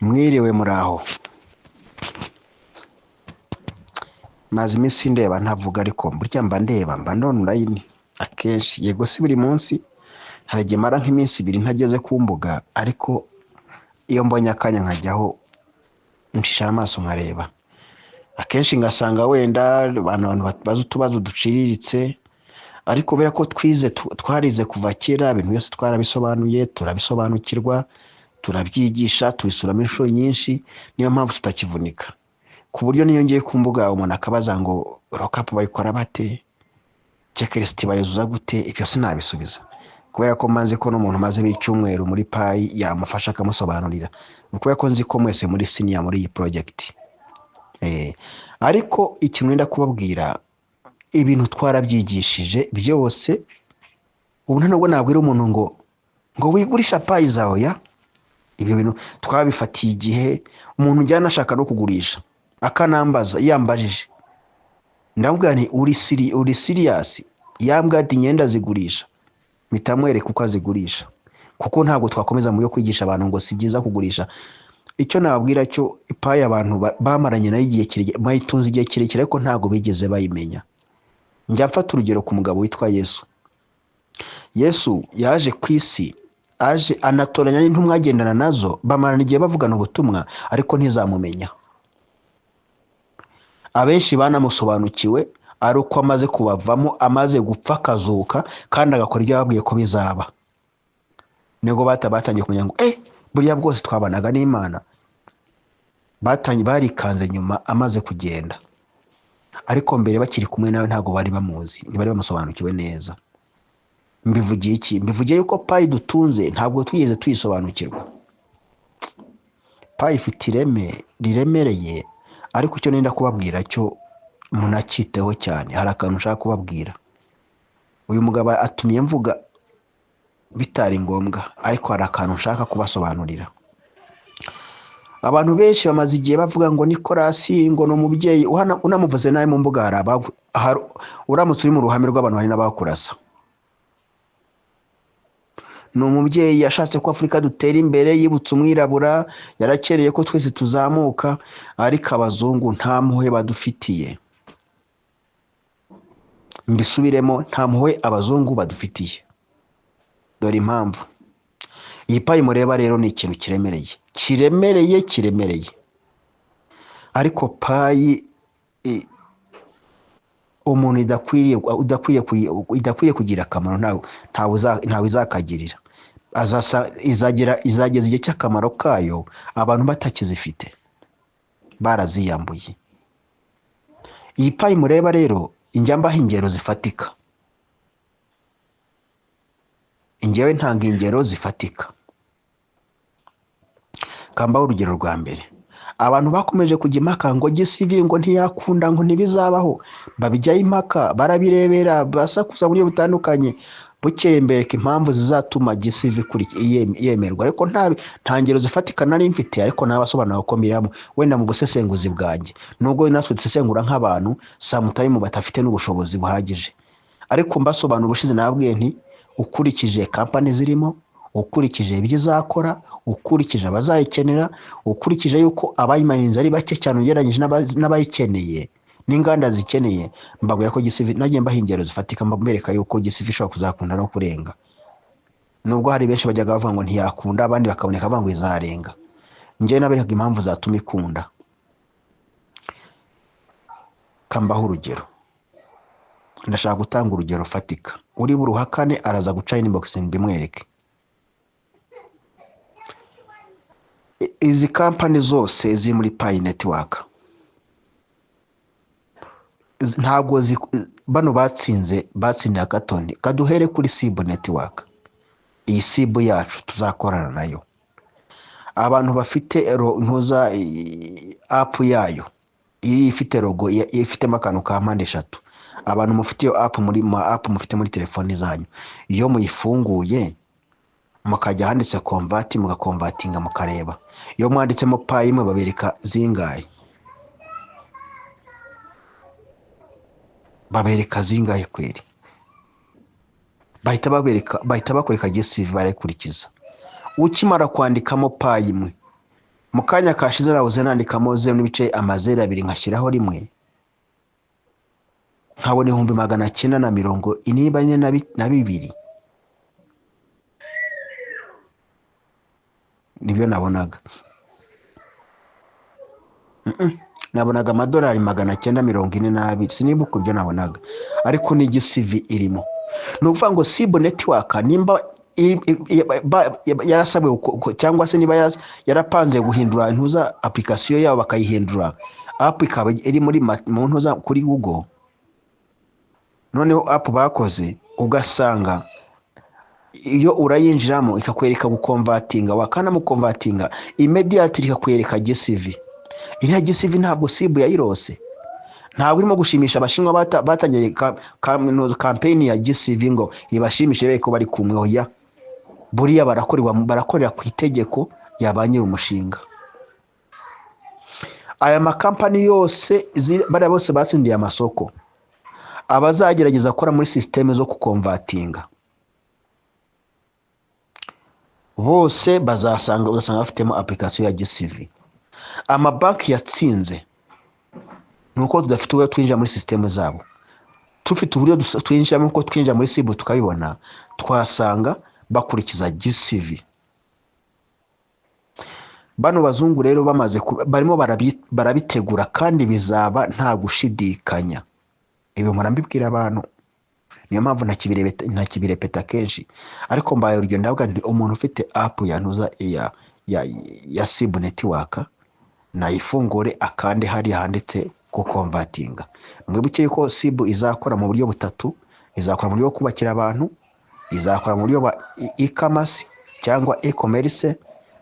Mwiriwe muraho. Maze iminsi ndeba ntavuga, ariko burya mba ndeba, mba ndi online akenshi, yego si buri munsi, hari igihe mara nk'iminsi ibiri ntageze ku mbuga, ariko iyo mbonye akanya nkajyaho ncisha amaso nkareba. Akenshi ngasanga wenda abantu bazi utubazo duciriritse, ariko kubera ko twize, twarize kuva kera, ibintu byose twarabisobanuye, turabisobanukirwa, turabyigisha, tubisuramo inshuro nyinshi, niyo mpamvu tutakivunika. Ku buryo niyo ngiye ku mbuga umuntu akabaza ngo lockup bayikora bate, checklist bayuzuza gute, ibyo sinabisubiza. Kubera ko maze ko n'umuntu umaze icyumweru muri Pi yamufasha akamusobanurira. Ni ukubera ko nzi ko mwese muri senior muri iyi project. Ariko ikintu nenda kubabwira, ibintu twarabyigishije byose, ubu nta nubwo nabwira umuntu ngo wigurisha Pi zawe, ya ibyo bintu twabifatiye igihe. Umuntu ujyana ashaka no kugurisha akanambaza, yambajije ndamubwira nti uri serious, yambwira ati ngenda zigurisha, mpita mwereka uko azigurisha, kuko ntabwo twakomeza mu byo kwigisha abantu ngo si byiza kugurisha. Icyo nababwira cyo, Pi abantu bamaranye nayo igihe kirekire, bayitunze igihe kirekire, ariko ntabwo bigeze bayimenya. Njya mfata urugero ku mugabo witwa Yesu. Yesu yaje ku isi, aje anatoranya n'intumwa agendana nazo, bamarana igihe bavugana ubutumwa, ariko ntizamumenya. Abenshi banamusobanukiwe ari uko amaze kubavamo, amaze gupfa akazuka, kandi agakora ibyo yababwiye ko bizaba. Nibwo batangiye kumenya ngo buriya bwose twabanaga n'Imana. Barikanze nyuma amaze kugenda, ariko mbere bakiri kumwe nawe ntabwo bari bamuzi, ntibari bamusobanukiwe neza. Mbivugiye iki? Mbivugiye yuko Pi dutunze ntabwo twigeze tuyisobanukirwa. Pi ifite ireme riremereye, ariko icyo nenda kubabwira cyo munacyiteho cyane. Hari akantu nshaka kubabwira. Uyu mugabo atumye mvuga bitari ngombwa, ariko hari akantu nshaka kubasobanurira. Abantu benshi bamaze igihe bavuga ngo Nicolas ngo ni umubyeyi, unamuvuze nawe mu mbuga hari uramutse uri mu ruhame rw'abantu hari n'abakurasa. Ni umubyeyi yashatse ko Afurika dutera imbere, yibutse umwirabura, yarakereye ko twese tuzamuka, ariko abazungu nta mpuhwe badufitiye. Mbisubiremo, nta mpuhwe abazungu badufitiye. Dore impamvu. Iyi Pi mureba rero ni ikintu kiremereye, kiremereye, kiremereye. Ariko Pi umuntu idakwiye kugira akamaro, ntawe izakagirira. Izageza igihe cy'akamaro kayo abantu batakizifite, baraziyambuye. Iyi Pi mureba rero, njya mbaha ingero zifatika. Njyewe ntanga ingero zifatika. Kambaho urugero rwa mbere. Abantu bakomeje kujya impaka ngo GCV ngo ntiyakunda, ngo ntibizabaho, babijyaho impaka, barabirebera, basakuza mu buryo butandukanye. Bukeye mbereka impamvu zizatuma GCV yemerwa, ariko nta ngero zifatika nari mfite, ariko nabasobanura uko mbiramo wenda mu busesenguzi bwanjye, nubwo natwe dusesengura nk'abantu sometimes badafite n'ubushobozi buhagije, ariko mbasobanura ubushize nababwiye nti ukurikije kampani zirimo, ukurikije ibyo izakora, ukurikije abazayikenera, ukurikije yuko abayimaninze ari bake cyane ugereranyije n'abayikeneye n'inganda zikeneye, mbabwira ko GCV, nagiye mbaha ingero zifatika, mbereka yuko GCV ishobora kuzakunda no kurenga. Nubwo hari benshi bajyaga bavuga ngo ntiyakunda, abandi bakaboneka bavuga ngo izarenga. Njyewe naberekaga impamvu zatuma ikunda. Kambaho urugero. Ndashaka gutanga urugero rufatika. Uri buruhakane araza guca inbox mbimwereke. Izi kampani zose ziri muri Pi Network ntabwo bano batsindiye hackathon. Kaduhere kuri Sibu Network. Iyi Sibu yacu tuzakorana nayo. Abantu bafite ntuza app yayo, iyi ifite logo, ifitemo akantu ka mpande eshatu. Abantu mufite iyo app muri ma app mufite muri telefoni zanyu, iyo muyifunguye mukajya handitse convert, mugakonvertinga mukareba, iyo mwanditsemo Pi imwe babereka zingahe, babereka zingahe kweri, bahita bakwereka GCV barayikurikiza. Ukimara kwandikamo Pi imwe, mu kanya kashize nabuze nandikamo zeru n'ibice amazeru abiri, nkashyiraho rimwe, nkabona 942,000, nibyo nabonaga. Nabonaga amadolari 942, sinibuka ibyo nabonaga, ariko ni GCV irimo. Ni ukuvuga ngo SIB Network nimba yarasabwe cyangwa se niba yarapanze guhindura intuza application yabo, bakayihindura app ikaba iri muri mu ntuza kuri Google, noneho app bakoze ugasanga iyo urayinjiramo ikakwereka gukonvatinga, wakanamukonvatinga immediately ikakwereka GCV. Iriya GCV ntabwo SIB yayirose, ntabwo irimo gushimisha Abashinwa batangiye campaign ya GCV ngo ibashimishe beko bari kumwe. Oya, buriya barakorera ku itegeko ya ba nyiri umushinga. Aya makampani yose, bariya bose batsindiye amasoko, abazagerageza gukora muri sisiteme zo kukonvatinga bose uzasanga bafitemo application ya GCV. Amabanki yatsinze nuko tudafite uburyo twinjira muri sisiteme zabo. Tufite uburyo twinjiramo, uko twinjira muri SIB tukabibona, twasanga bakurikiza GCV. Bano bazungu rero barimo barabitegura kandi bizaba nta gushidikanya. Ibi mpora mbibwira abantu, niyo mpamvu ntakibirepeta kenshi, ariko mbaye urugero ndavuga nti umuntu ufite app ya ntuza ya SIB Network nayifungure akande hariya handitse gukonvatinga. Mwibuke yuko SIB izakora mu buryo butatu: izakora mu buryo bwo kubakira abantu, izakora mu buryo bwa e-commerce cyangwa e-commerce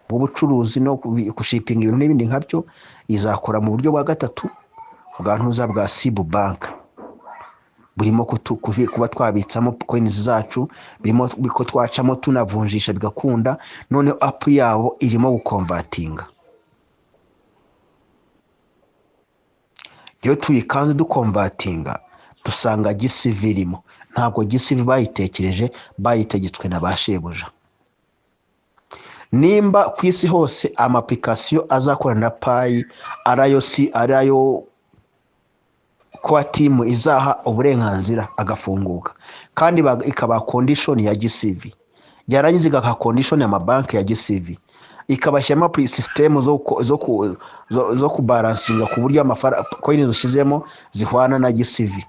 bw'ubucuruzi no gushipinga ibintu n'ibindi nkabyo, izakora mu buryo bwa gatatu bwa ntuza bwa SIB Bank, burimo kuba twabitsamo coins zacu, birimo ko twacamo tunavunjisha bigakunda. Noneho app yabo irimo gukonvatinga. Iyo tuyikanze dukonvatinga dusanga GCV irimo. Ntabwo GCV bayitekereje, bayitegetswe na ba shebuja. Nimba ku isi hose ama application azakora na Pi arayo si arayo kwa team izaha uburenganzira agafunguka, kandi ikaba condition ya GCV, yarangiza igaka condition ya mabanki ya GCV, ikabashyiramo system zo kubalansinga ku buryo coins ushyizemo zihwana na GCV.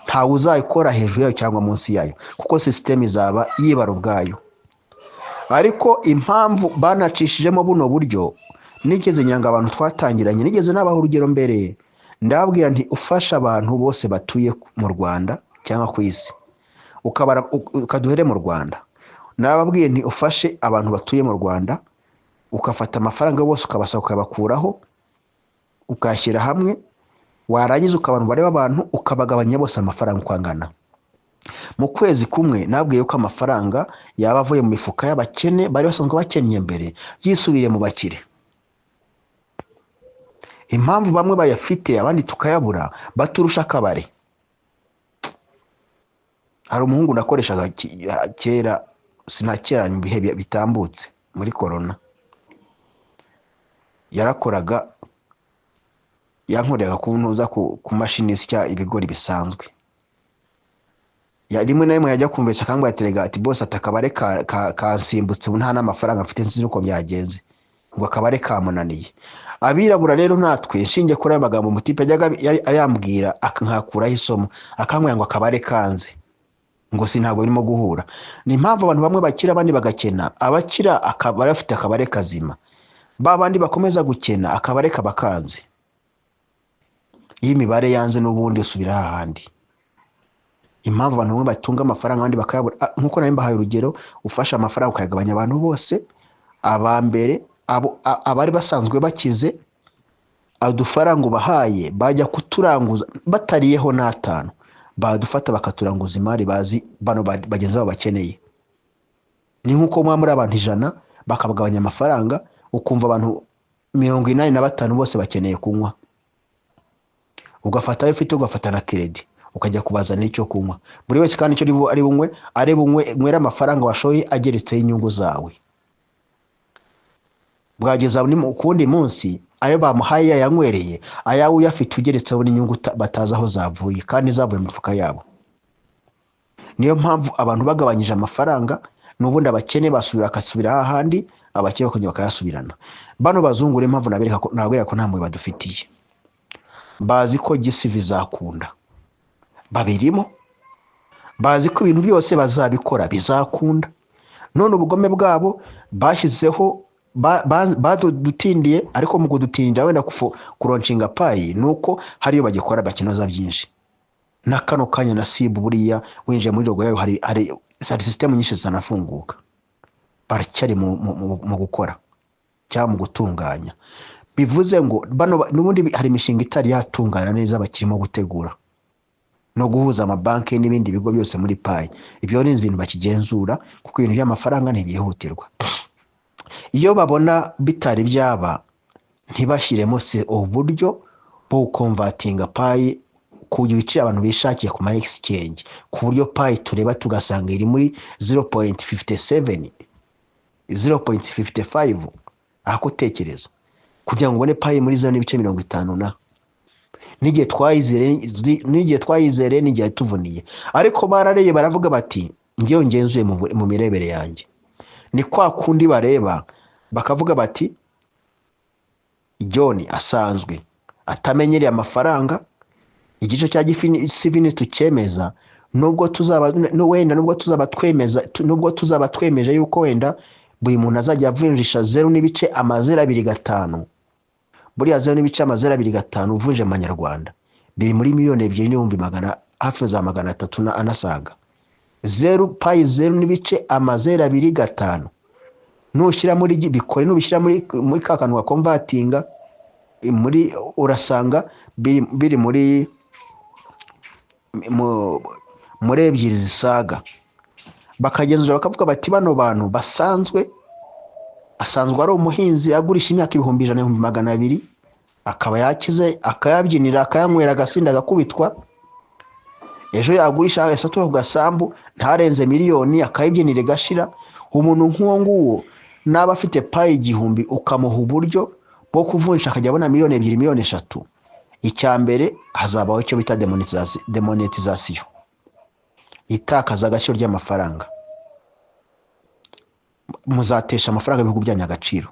Ntawe uzayikora hejuru yayo cyangwa munsi yayo, kuko system izaba yibara ubwayo. Ariko impamvu banacishijemo buno buryo, nigeze ngira ngo abantu twatangiranye, nigeze nabaha urugero mbere, ndababwira nti ufasha abantu bose batuye mu Rwanda cyangwa ku isi, ukaduhere mu Rwanda. Nababwiye nti ufashe abantu batuye mu Rwanda, ukafata amafaranga bose ukabasaba ukabakuraho, ukayashyira hamwe, warangiza ukabara umubare w'abantu ukabagabanya bose amafaranga uko angana. Mu kwezi kumwe nababwiye ko amafaranga yaba avuye mu mifuka y'abakene bari basanzwe bakennye mbere, yisubiriye mu bakire. Impamvu bamwe bayafite abandi tukayabura, baturusha akabare. Hari umuhungu nakoreshaga kera, sinakera mu bihe bitambutse muri corona, yarakoraga, yankoreraga ku ntuza ku mashini isya ibigori bisanzwe. Rimwe na rimwe yajya kumvesha akambwira ati rega, ati bose ati akabare kansimbutse ubu nta n'amafaranga mfite, nzi uko byagenze, ngo akabare kamunaniye. Abirabura rero natwe nshingiye kuri ayo magambo umutipe yajyaga ayambwira akankakuraho isomo, akambwira ngo akabare kanze, ngo si ntabwo birimo guhura. Ni impamvu abantu bamwe bakira abandi bagakena. Abakira akaba bafite akabare kazima, ba bandi bakomeza gukena akabare kaba kanze. Iyo imibare yanze n'ubundi usubira hahandi. Impamvu abantu bamwe batunga amafaranga abandi bakayabura, nkuko nari mbahaye urugero, ufashe amafaranga ukayagabanya abantu bose, aba mbere abari basanzwe bakize udufaranga ubahaye bajya kuturanguza batariyeho n'atanu, badufata bakaturanguza imari bazi bano bagenzi babo bakeneye. Ni nkuko muba muri abantu 100 bakabagabanya amafaranga, ukumva abantu 85 bose bakeneye kunywa, ugafata ayo ufite ugafata na kredi ukajya kubazanira icyo kunywa buri wese, kandi icyo ari bunywe ari bunywe, nywera amafaranga washoye ageretseho inyungu zawe. Bwageza ku wundi munsi, ayo bamuhaye yayanywereye, ayawe uyafite ugeretseho n'inyungu batazi aho zavuye, kandi zavuye mu mifuka yabo. Niyo mpamvu abantu bagabanyije amafaranga, n'ubundi abakene basubira bakasubira hahandi, abakene bakongera bakayasubirana. Bano bazungu rero, impamvu nabereka ko, nababwira ko nta mpuhwe badufitiye, bazi ko GCV izakunda, babirimo, bazi ko ibintu byose bazabikora bizakunda. None ubugome bwabo bashyizeho badutindiye, ariko mu kudutindira wenda kulaunchinga Pi, ni uko hariyo bagikora bakinoza byinshi. Na kano kanya na SIB, buriya winjiye muri logo yayo, hari sisitemu nyinshi zitanafunguka, baracyari mu gukora cyangwa mu gutunganya. Bivuze ngo bano n'ubundi hari imishinga itari yatungana neza bakirimo gutegura, no guhuza amabanki n'ibindi bigo byose muri Pi. Ibyo ni ibintu bakigenzura, kuko ibintu by'amafaranga ntibyihutirwa. Iyo babona bitari byaba, ntibashyiremo se uburyo bwo guconvertinga Pi ku biciro abantu bishakiye ku ma exchange, ku buryo Pi tureba tugasanga iri muri 0.57, 0.55? Aho utekereza kugira ngo ubone Pi muri 0.50 na n'igihe twayizereye n'igihe tuvuniye. Ariko barareye, baravuga bati, ngewe ngenzuye mu mirebere yanjye, ni kwa kundi bareba bakavuga bati John asanzwe atamenyereye amafaranga, igice cya GCV tucyemeza, nubwo tuzaba no wenda nubwo tuzaba twemeza nubwo tuzaba twemeje yuko wenda buri muntu azajya avunjisha 0.025. Buriya 0.025 uvunje mu manyarwanda biri muri miliyoni 2 n'ibihumbi magana hafi za 300 na anasaga. Zeru Pi 0.025, nushyira muri bikore, nubishyira muri ka kantu gaconvertinga muri, urasanga biri muri 2 zisaga. Bakagenzura bakavuga bati bano bantu basanzwe, asanzwe ari umuhinzi, agurisha imyaka 100,000, 200,000, akaba yakize, akayabyinira, akayanywera, agasinda, agakubitwa. Ejo yagurisha agasatura ku gasambu ntarenze miliyoni, akayibyinira igashira. Umuntu nk'uwo nguwo naba afite Pi 1000, ukamuha uburyo bwo kuvunjisha, akajya abona miliyoni 2, miliyoni 3, icya mbere hazabaho icyo bita demonetization, itakaza agaciro ry'amafaranga. Muzatesha amafaranga y'ibihugu byanyu agaciro.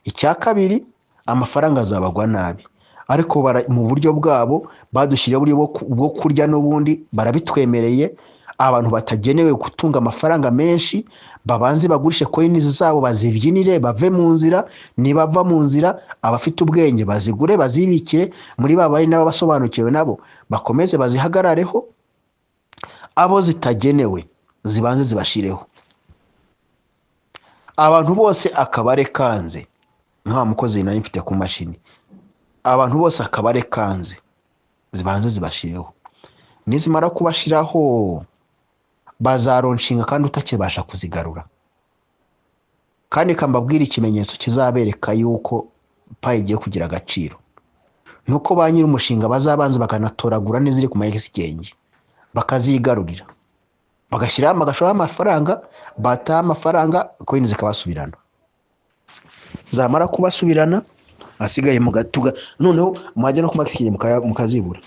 Icya kabiri, amafaranga azabagwa nabi. Ariko mu buryo bwabo badushyiriyeho uburyo bwo kurya, n'ubundi barabitwemereye. Abantu batagenewe gutunga amafaranga menshi babanze bagurishe coins zabo, bazibyinire, bave mu nzira. Nibava mu nzira, abafite ubwenge bazigure, bazibikire muri ba bari n'abasobanukiwe nabo bakomeze bazihagarareho. Abo zitagenewe zibanze zibashireho. Abantu bose akabare kanze, nka mukozi nari mfite ku mashini, abantu bose akabare kanze, zibanze zibashireho. Nizimara kubashiraho, bazalaunchinga kandi utakibasha kuzigarura. Kandi kambabwira ikimenyetso kizabereka yuko Pi igiye kugira agaciro, nuko ba nyir'umushinga bazabanza bakanatoragura n'iziri ku ma exchange, bakazigarurira, bagashyiraho, bagashoraho amafaranga, bataha amafaranga, coin zikabasubirana. Zamara kubasubirana, asigaye mugatuga, noneho mwajya no ku ma exchange mukazibura.